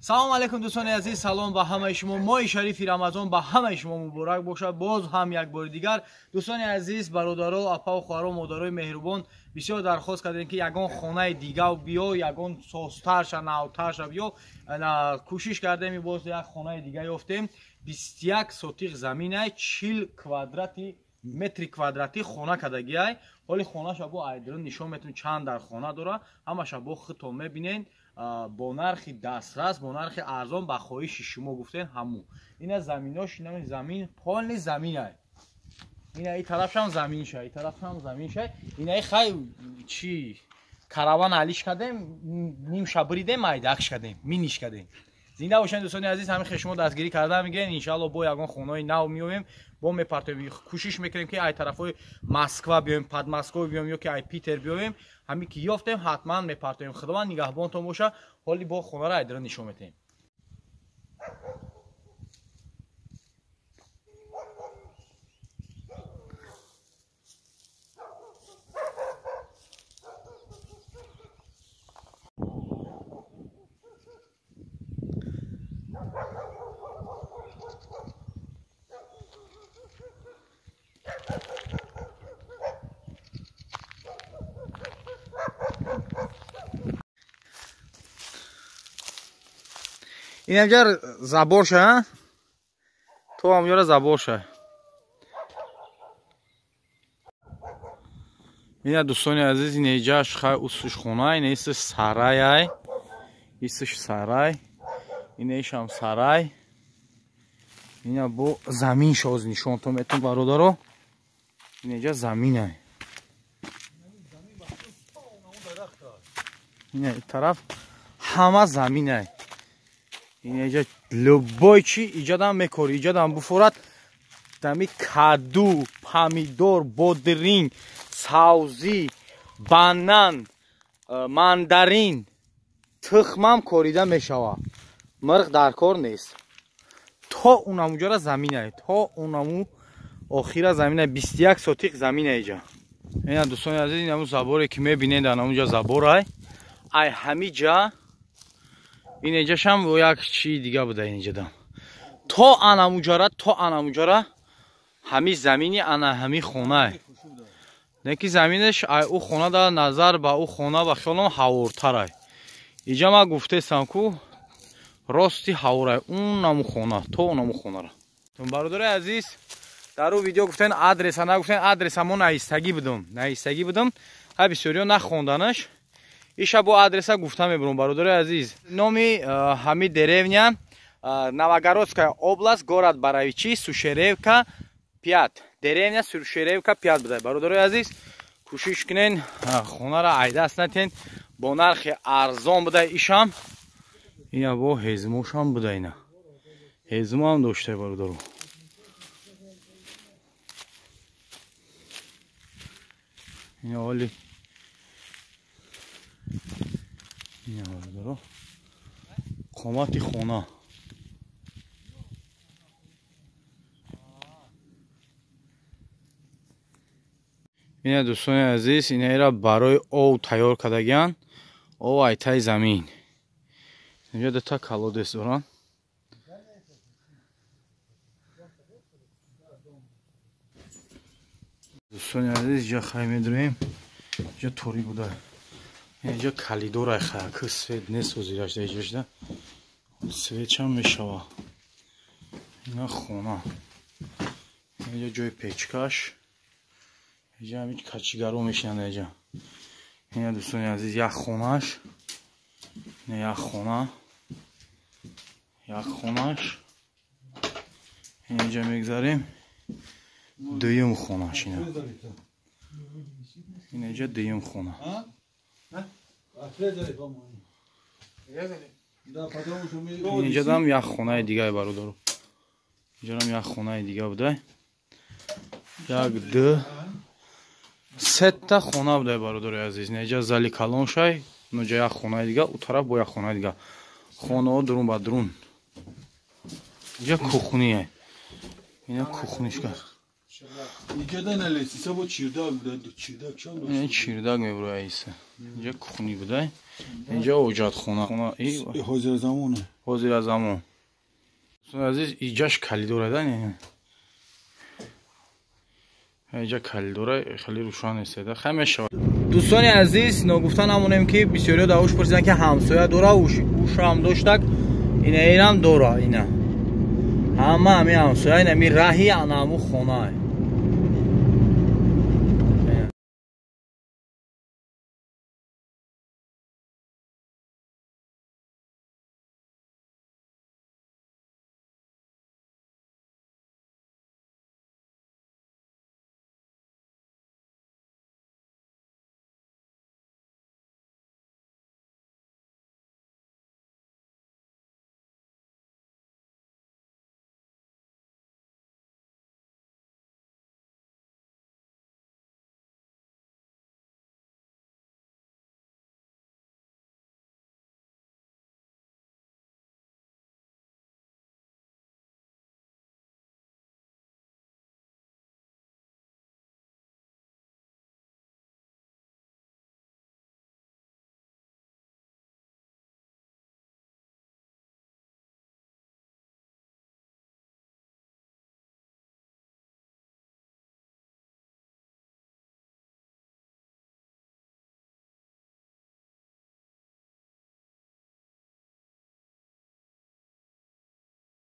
Салом алейкум, дӯстони азиз, салом ба ҳамаи шумо. Моҳи шарифи Рамазон ба ҳамаи шумо муборак бошад. Боз ҳам як бори дигар, дӯстони азиз, бародаро, апаву хоҳаро, модарои меҳрубон, бисёр дархост кардем, ки ягон хонаи дига биё, ягон созтарша, навтарша биё. Кӯшиш кардем, боз як хонаи дига ёфтем. 21 сотиқ заминай, 40 квадрати метри квадратӣ хона кардагиай. Ҳоли хонаша бо айдрон нишон метавон, чанд дар хона дора, ҳамаша бо худтон мебинед. Бо нархи дастрас, бо нархи арзон, ба хоҳиши шумо гуфтен ҳамун. Ина заминош, ина замин, полный заминай. Ина и тарафшам заминша, и тарафшам заминша. Ина и хай чи караван алиш кардем, нимша буридем, майдакш кардем, миниш кардем. Зинда бошед, дӯстони азиз, ҳамин хел шумо дастгирӣ карда мегирен. Иншаалло, бо ягон хонаи нав меоем, бо мепартоем. Кӯшиш мекунем, ки ай тарафҳои Москва биёем, Подмосква биёем ё ки ай Питер биёем. Ҳамин ки ёфтем, ҳатман мепартоем. Худованд нигаҳбонтон боша. Ҳоли бо хонаро айдира нишон метаҳем. Инамҷа заборша, то ҳамҷора заборша. Ина, дӯстони азиз, инеҷаш хай усуш хона, ина исш сарай, исш сарай, инаишам сарай. Ина бо замин шоз нишонтон метон, бародаро. Инеҷа заминай. Ина тараф ҳама заминай. Инеҷа любой чи иҷадам мекори, иҷадам буфурад. Дами каду, помидор, бодринг, савзӣ, банан, мандарин, тухмам корида мешавад. Мирғ дар кор нест. То унамуҷара заминай, то унаму охира заминай, 21 сотиқ заминай иҷа. Ина, дӯстони азиз, инаму заборе ки мебинед, анамуҷа заборай. Ай ҳамиҷа инеҷашам як чии дига буда инеҷадам. То анамуҷара, то анамуҷара ҳами замини ана ҳами хонае. Не ки заминаш ай ӯ хона да назар ба ӯ хона ба хиёлам ҳавортарай. Иҷа ма гуфтесам ку рости ҳаворай унаму хона, то унаму хонара. Бародари азиз, дар ӯ видео гуфтен адреса нагуфтен, адреса мо наистагӣ будум, наистагӣ будум. Ҳа, бисёриё нахонданаш. Иша бо адреса гуфта мебурам, бародари азиз. Номи ҳами деревня Новогородская область, город Боровичи, Сушеревка 5. Деревня Сушеревка 5 буда. Бародари азиз, кӯшиш кунен, хонара айдаст натен, бо нархи арзон буда ишам. Ина бо ҳезмошам буда ина. Ҳезмоам дошта, бародаро. Ина оли ина, бародаро, қомати хона. Ина, дӯстони азиз, инаира барои ов тайёр кардагиан. Ов айтаи замин. Инҷа дута колодец доранд. Дӯстони азиз, иҷа хай медроем, иҷа торик буда. Инҷа калидорай, хай свет нест ҳозираш да иҷашда. Светчам мешава. Ина хона. Инҷа ҷои печкаш. Иҷа ҳамин качигаро мешинанд иҷа. Ина, дӯстони азиз, як хонаш. Ина як хона. Як хонаш. Инҷа мегзарем. Дуюм хонаш ина. Инҷа дуюм хона. Инҷадам як хонаи дигаи, бародаро. Инҷадам як хонаи дига буда. Як, ду, сета хона буда, бародари азиз. Инҷа зали калон шай, инҷа як хонаи дига, у тараф бо як хонаи дига. Хонаҳо дурун ба дурун. Инҷа кухния. Ина кухнишка. Иҷада налесиса бо чирдак буда, чирдак чанд дошт? Чирдак мебура иса. Инҷа кухни буда. Инҷа оҷатхона. Хона и ҳозира замон. Ҳозира замон. Дӯстони азиз, иҷаш калидора да не? Инҷа калидора хеле рӯшан нест, хай мешавад. Дӯстони азиз, ногуфта намонем, ки бисёриҳо дар уш пурсиданд, ки ҳамсоя дора, ушам доштак, ина инам дора, ина ҳама ҳами ҳамсоя, ина ми раҳи анаму хона.